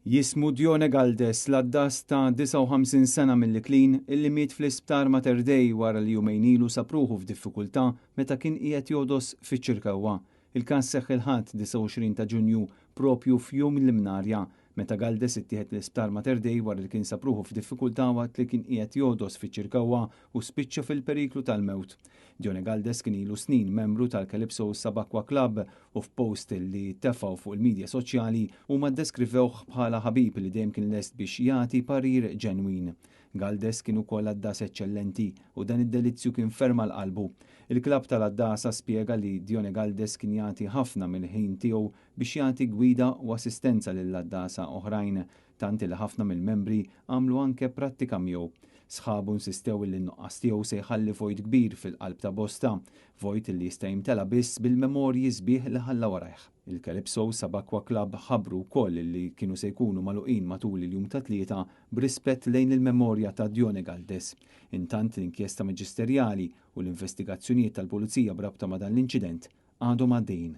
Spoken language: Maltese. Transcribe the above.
Jismu Dione Galdes, l-għaddas ta' 59 sena mill-Iklin illi miet fl-Isptar Mater Dei wara li jumejn ilu sab ruħu f'diffikultà meta kien qiegħed jogħdos fiċ-Ċirkewwa. Il-każ seħħ il-Ħadd 29 ta' Ġunju, proprju f'Jum l-Imnarja, meta Galdes ittieħed l-Isptar Mater Dei wara li kien sab ruħu f'diffikultà waqt li kien qiegħed jogħdos fiċ-Ċirkewwa u spiċċa fil-periklu tal-mewt. Dione Galdes kien ilu snin membru tal-Calypso Sub-Aqua Club u f'post li tefgħu fuq il-midja soċjali huma ddeskrivewh bħala ħabib li dejjem kien lest biex jagħti parir ġenwin. Galdes kien ukoll għaddas eċċellenti u dan id-delizzju kien ferm għal qalbu. Il-klabb tal-għaddasa spjega li Dione Galdes kien jagħti ħafna mill-ħin tiegħu biex jagħti gwida u assistenza lil għaddasa oħrajn, tant li ħafna mill-membri għamlu anke prattika miegħu. Sħabu nsistew li n-nuqqas tiegħu se jħalli vojt kbir fil-qalb ta' bosta, vojt li jista' jimtela biss bil-memorji sbieħ li ħalla warajh. Il-Calypso Sub-Aqua Club ħabbru wkoll li kienu se jkunu magħluqin matul il-jum tat-Tlieta b'rispett lejn il-memorja ta' Dione Galdes. Intant l-inkjesta maġisterjali u l-investigazzjonijiet tal-Pulizija b'rabta ma' dan l-inċident għadhom għaddejjin.